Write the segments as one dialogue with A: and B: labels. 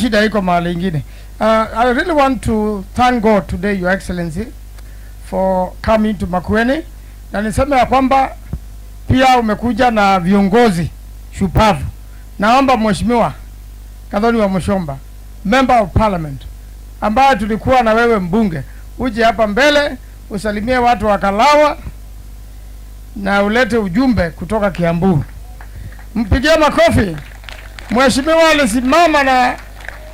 A: Shida iko mahali ingine. I really want to thank God today, Your Excellency, for coming to Makueni, na niseme ya kwamba pia umekuja na viongozi shupavu. Naomba Mheshimiwa Gathoni Wamuchomba, Member of Parliament, ambaye tulikuwa na wewe mbunge, uje hapa mbele usalimie watu wa Kalawa na ulete ujumbe kutoka Kiambu. Mpigie makofi. Mheshimiwa alisimama na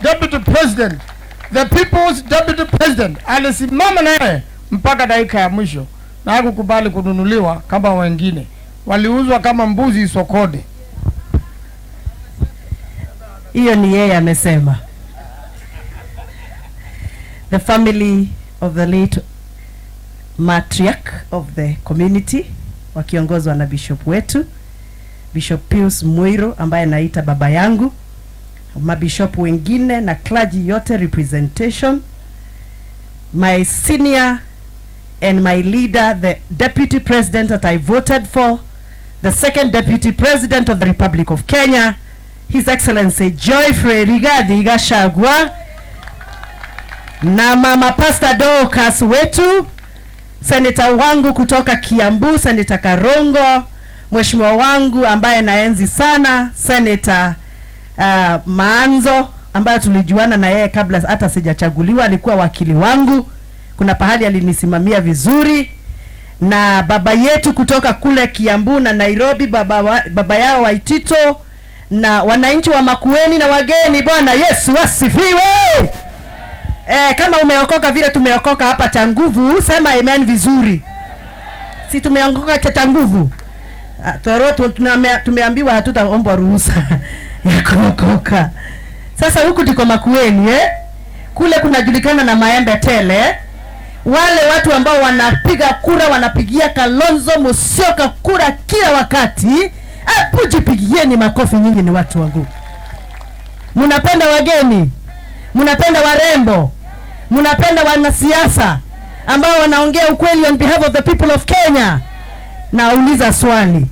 A: Deputy President, the people's Deputy President, alisimama naye mpaka dakika ya mwisho na hakukubali kununuliwa kama wengine waliuzwa kama mbuzi sokoni.
B: Hiyo ni yeye amesema. The family of the late matriarch of the community wakiongozwa na bishop wetu, Bishop Pius Muiru, ambaye naita baba yangu, mabishop wengine na clergy yote representation, my senior and my leader, the deputy president that I voted for, the second deputy president of the Republic of Kenya, His Excellency Geoffrey Rigathi Gachagua, na mama Pastor Dorcas wetu, seneta wangu kutoka Kiambu, Senator Karongo, mheshimiwa wangu ambaye naenzi sana, Senator Maanzo, ambaye tulijuana na yeye kabla hata sijachaguliwa, alikuwa wakili wangu, kuna pahali alinisimamia vizuri, na baba yetu kutoka kule Kiambu na Nairobi, baba yao Waitito, na wananchi wa Makueni na wageni. Bwana Yesu asifiwe. Kama umeokoka vile tumeokoka hapa cha nguvu, sema amen vizuri. Si tumeokoka cha nguvu? Ah, tumeambiwa hatutaombwa ruhusa ya kuokoka. Sasa huku ndiko Makueni, eh? Kule kunajulikana na maembe tele. Wale watu ambao wanapiga kura wanapigia Kalonzo Musyoka kura kila wakati. Hebu jipigieni makofi, nyinyi ni watu wangu. Mnapenda wageni, mnapenda warembo, mnapenda wanasiasa ambao wanaongea ukweli on behalf of the people of Kenya. Nauliza swali,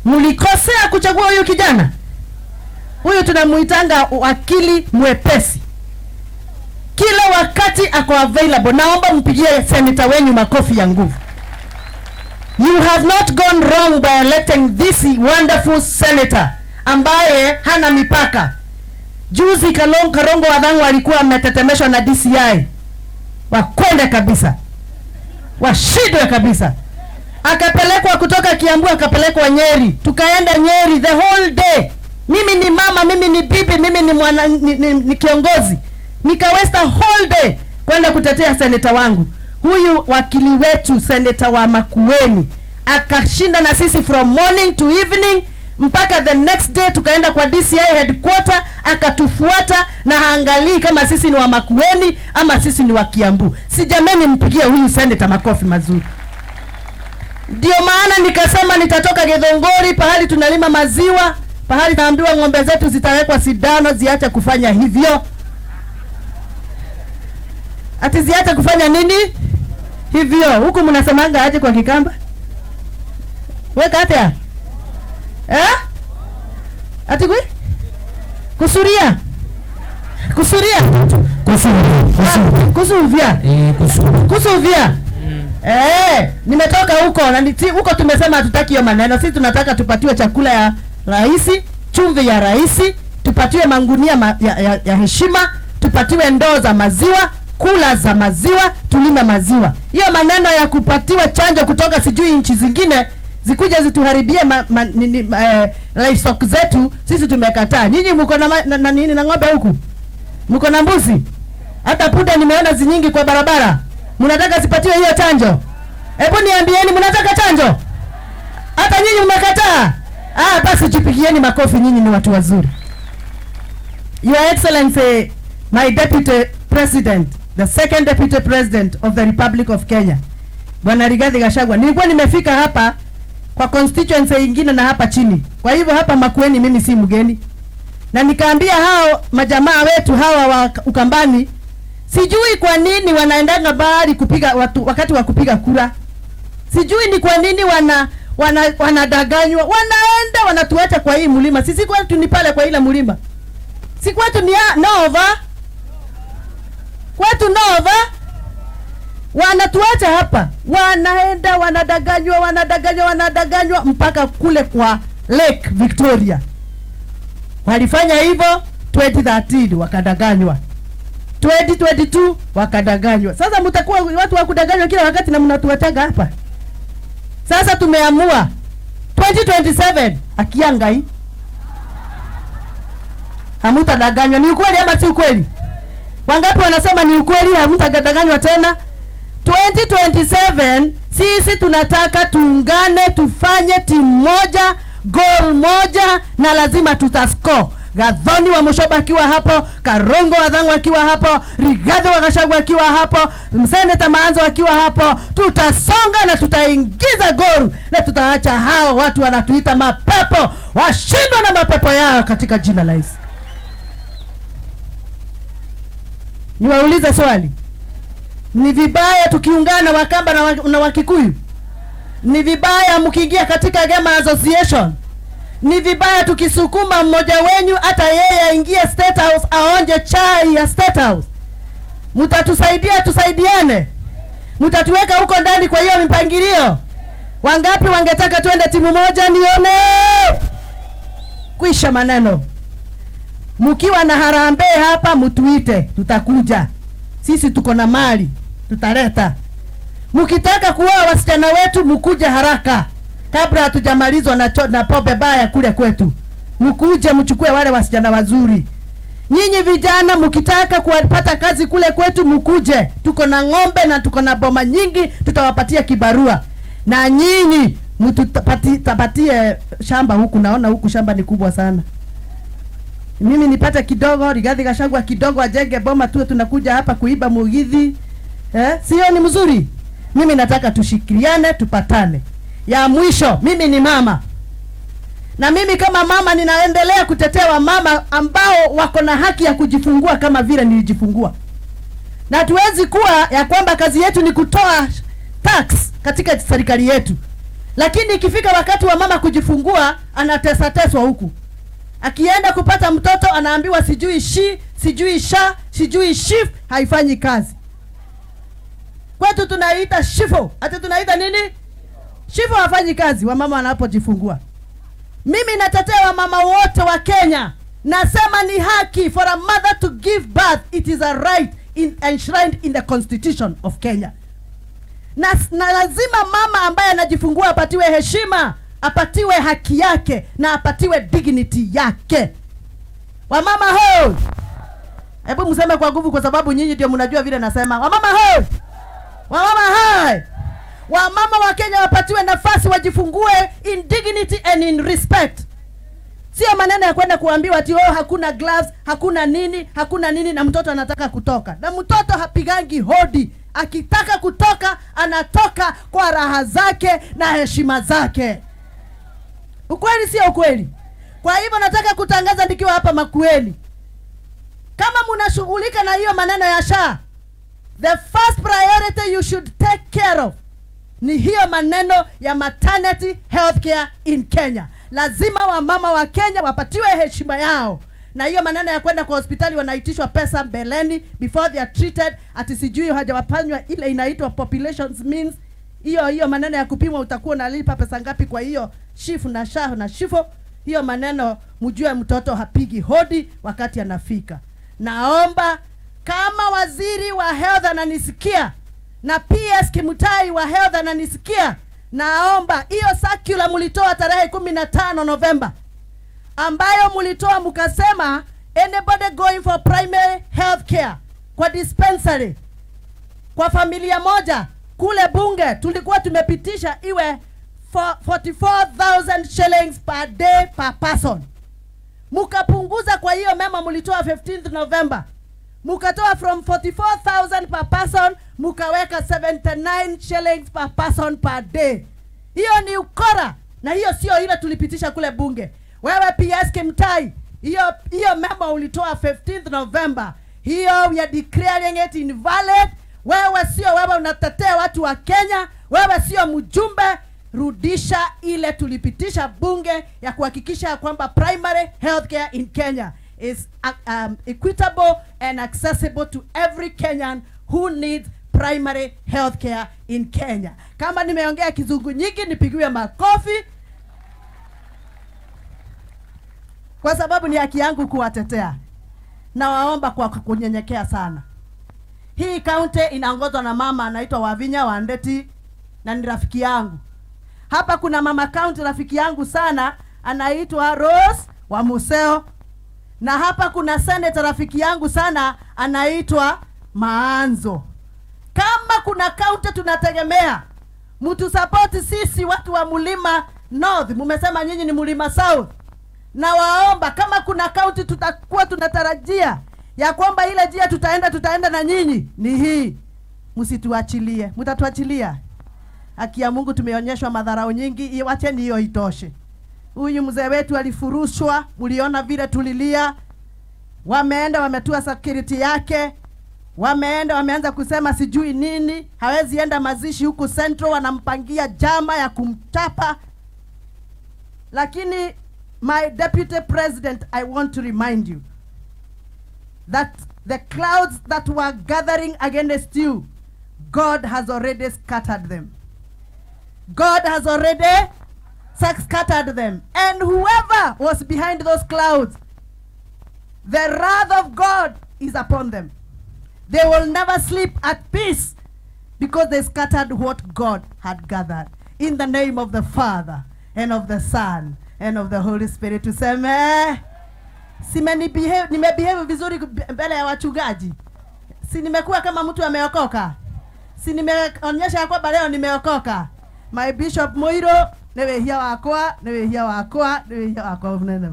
B: mlikosea kuchagua huyu kijana? Huyu tunamuitanga wakili mwepesi, kila wakati ako available. Naomba mpigie senator wenyu makofi ya nguvu. You have not gone wrong by electing this wonderful senator ambaye hana mipaka. Juzi Karongo Wadhangu alikuwa ametetemeshwa na DCI, wakwende kabisa, washindwe kabisa, akapelekwa kutoka Kiambu akapelekwa Nyeri, tukaenda Nyeri the whole day. Mimi ni mama, mimi ni bibi, mimi ni mwana, ni kiongozi, nika waste a whole day kwenda kutetea seneta wangu huyu, wakili wetu, seneta wa Makueni, akashinda na sisi from morning to evening mpaka the next day tukaenda kwa DCI headquarter, akatufuata na haangalii kama sisi ni wa Makueni ama sisi ni wa Kiambu. Si jameni, mpigie huyu seneta makofi mazuri. Ndio maana nikasema nitatoka Githunguri, pahali tunalima maziwa, pahali naambiwa ng'ombe zetu zitawekwa sindano ziache kufanya hivyo. Ati ziache kufanya nini? Hivyo. Huku mnasemanga aje kwa Kikamba? Weka atia? Eh? Ati kwi? Kusuria. Kusuria.
C: Kusuvia.
B: Kusuvia.
C: Eh, kusuvia.
B: Kusuvia. Eh, nimetoka huko na huko tumesema hatutaki hiyo maneno. Sisi tunataka tupatiwe chakula ya rahisi, chumvi ya rahisi, tupatiwe mangunia ya heshima, tupatiwe ndoo za maziwa, cooler za maziwa, tulime maziwa. Hiyo maneno ya kupatiwa chanjo kutoka sijui nchi zingine zikuja zituharibie livestock zetu, sisi tumekataa. Nyinyi mko na nini, na ng'ombe huku? Mko na mbuzi? Hata punda nimeona zinyingi kwa barabara. Mnataka zipatiwe hiyo chanjo? Hebu niambieni, mnataka chanjo? Hata nyinyi mmekataa? Ah, basi jipigieni makofi, nyinyi ni watu wazuri. Your Excellency, my Deputy President, the second Deputy President of the Republic of Kenya, Bwana Rigathi Gachagua. Nilikuwa nimefika hapa kwa constituency ingine na hapa chini. Kwa hivyo hapa Makueni mimi si mgeni. Na nikaambia hao majamaa wetu hawa wa Ukambani, sijui kwa nini wanaendanga bahari kupiga watu wakati wa kupiga kura. Sijui ni kwa nini wanadanganywa. Wanaenda wanatuacha kwa hii mlima. Sisi kwetu ni pale kwa ile mlima. Si kwetu ni Nova, kwetu Nova wanatuacha hapa, wanaenda wanadanganywa, wanadanganywa, wanadanganywa mpaka kule kwa Lake Victoria. Walifanya hivyo 2013 wakadanganywa, 2022 wakadanganywa. Sasa mtakuwa watu wa kudanganywa kila wakati na mnatuachaga hapa. Sasa tumeamua 2027 akiangai hamutadanganywa. Ni ukweli ama si ukweli? Wangapi wanasema ni ukweli, hamutadanganywa tena? 2027 sisi tunataka tuungane, tufanye timu moja, goal moja, na lazima tutascore. Gathoni wa Mushoba akiwa hapo, Karongo wa Thang'wa akiwa hapo, Rigathi wa Gachagua akiwa hapo, Seneta Maanzo akiwa hapo, tutasonga na tutaingiza goal na tutaacha hao watu wanatuita mapepo washindwe na mapepo yao katika jina la Yesu. Niwaulize swali, ni vibaya tukiungana Wakamba na Wakikuyu? Ni vibaya mkiingia katika Gema Association? Ni vibaya tukisukuma mmoja wenyu hata yeye aingie State House aonje chai ya State House? Mtatusaidia, tusaidiane, mtatuweka huko ndani kwa hiyo mipangilio. Wangapi wangetaka twende timu moja? Nione. Kwisha maneno. Mkiwa na harambee hapa mtuite, tutakuja. Sisi tuko na mali, tutaleta. Mkitaka kuoa wasichana wetu mkuje haraka kabla hatujamalizwa na pombe baya kule kwetu. Mkuje mchukue wale wasichana wazuri. Nyinyi vijana mkitaka kuwapata kazi kule kwetu mkuje, tuko na ng'ombe na tuko na boma nyingi, tutawapatia kibarua. Na nyinyi mtutapatie shamba huku, naona huku shamba ni kubwa sana. Mimi nipate kidogo, Rigathi Gachagua kidogo, ajenge boma, tuwe tunakuja hapa kuiba mugithi. Sio ni mzuri? Mimi nataka tushikiliane, tupatane. Ya mwisho, mimi ni mama. Na mimi kama mama ninaendelea kutetea wamama ambao wako na haki ya kujifungua kama vile nilijifungua. Na hatuwezi kuwa ya kwamba kazi yetu ni kutoa tax katika serikali yetu, lakini ikifika wakati wa mama kujifungua anatesateswa huku. Akienda kupata mtoto anaambiwa sijui shi, sijui sha, sijui shif, haifanyi kazi. Kwetu tunaita shifo, hata tunaita nini? Shifo hafanyi kazi wamama wanapojifungua. Mimi natetea wamama wote wa Kenya. Nasema ni haki for a mother to give birth. It is a right enshrined in the Constitution of Kenya. Na lazima mama ambaye anajifungua apatiwe heshima, apatiwe haki yake na apatiwe dignity yake. Wamama ho! Hebu mseme kwa nguvu kwa sababu nyinyi ndio mnajua vile nasema. Wamama ho! Wamama hai! Wamama wa Kenya wapatiwe nafasi wajifungue in dignity and in respect. Sio maneno ya kwenda kuambiwa ati oh, hakuna gloves, hakuna nini, hakuna nini na mtoto anataka kutoka. Na mtoto hapigangi hodi. Akitaka kutoka anatoka kwa raha zake na heshima zake. Ukweli sio ukweli? Kwa hivyo nataka kutangaza nikiwa hapa Makueni, kama mnashughulika na hiyo maneno ya SHA, the first priority you should take care of ni hiyo maneno ya maternity healthcare in Kenya. Lazima wamama wa Kenya wapatiwe heshima yao, na hiyo maneno ya kwenda kwa hospitali wanaitishwa pesa mbeleni before they are treated, ati sijui hajawafanywa ile inaitwa populations means. Hiyo hiyo maneno ya kupimwa utakuwa unalipa pesa ngapi kwa hiyo shifu na shaho na shifo. Hiyo maneno mjue mtoto hapigi hodi wakati anafika. Naomba kama waziri wa health ananisikia na PS Kimutai wa health ananisikia, naomba hiyo circular mlitoa tarehe 15 Novemba, ambayo mlitoa mkasema anybody going for primary health care kwa dispensary kwa familia moja, kule bunge tulikuwa tumepitisha iwe 44,000 shillings per day per person. Mukapunguza kwa hiyo memo mlitoa 15th November, mukatoa from 44,000 per person mukaweka 79 shillings per person per day. Hiyo ni ukora, na hiyo sio ile tulipitisha kule bunge. Wewe PS Kimtai, hiyo memo ulitoa 15th November, hiyo we are declaring it invalid. Wewe sio wewe unatetea watu wa Kenya, wewe sio mjumbe. Rudisha ile tulipitisha bunge ya kuhakikisha kwamba primary healthcare in Kenya is equitable and accessible to every Kenyan who needs primary health care in Kenya. Kama nimeongea kizungu nyingi, nipigiwe makofi kwa sababu ni haki yangu kuwatetea. Nawaomba kwa kunyenyekea sana. Hii kaunti inaongozwa na mama anaitwa Wavinya Wandeti na ni rafiki yangu. Hapa kuna mama kaunti rafiki yangu sana anaitwa Rose wa Museo, na hapa kuna senator rafiki yangu sana anaitwa Maanzo. Kama kuna kaunti tunategemea mtu support sisi watu wa Mlima North, mumesema nyinyi ni Mlima South, na waomba kama kuna kaunti tutakuwa tunatarajia ya kwamba ile njia tutaenda na nyinyi ni hii, msituachilie. Mtatuachilia? Haki ya Mungu, tumeonyeshwa madharau nyingi, wacheni hiyo itoshe. Huyu mzee wetu alifurushwa, mliona vile tulilia. Wameenda wametua security yake, wameenda wameanza kusema sijui nini, hawezi enda mazishi huku Central, wanampangia jama ya kumchapa. Lakini my deputy president, I want to remind you that the clouds that were gathering against you, God has already scattered them. God has already scattered them. And whoever was behind those clouds, the wrath of God is upon them. They will never sleep at peace because they scattered what God had gathered. In the name of the Father and of the Son and of the Holy Spirit. Tuseme, simeni behave, nimebehave vizuri mbele ya wachungaji, si nimekuwa kama mtu ameokoka, si nimeonyesha ya kwamba leo nimeokoka. My Bishop Moiro, nĩ wĩhia wakwa, nĩ wĩhia wakwa, nĩ wĩhia wakwa mũnene.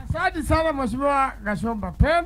A: Asante sana Mheshimiwa Gashumba. Penda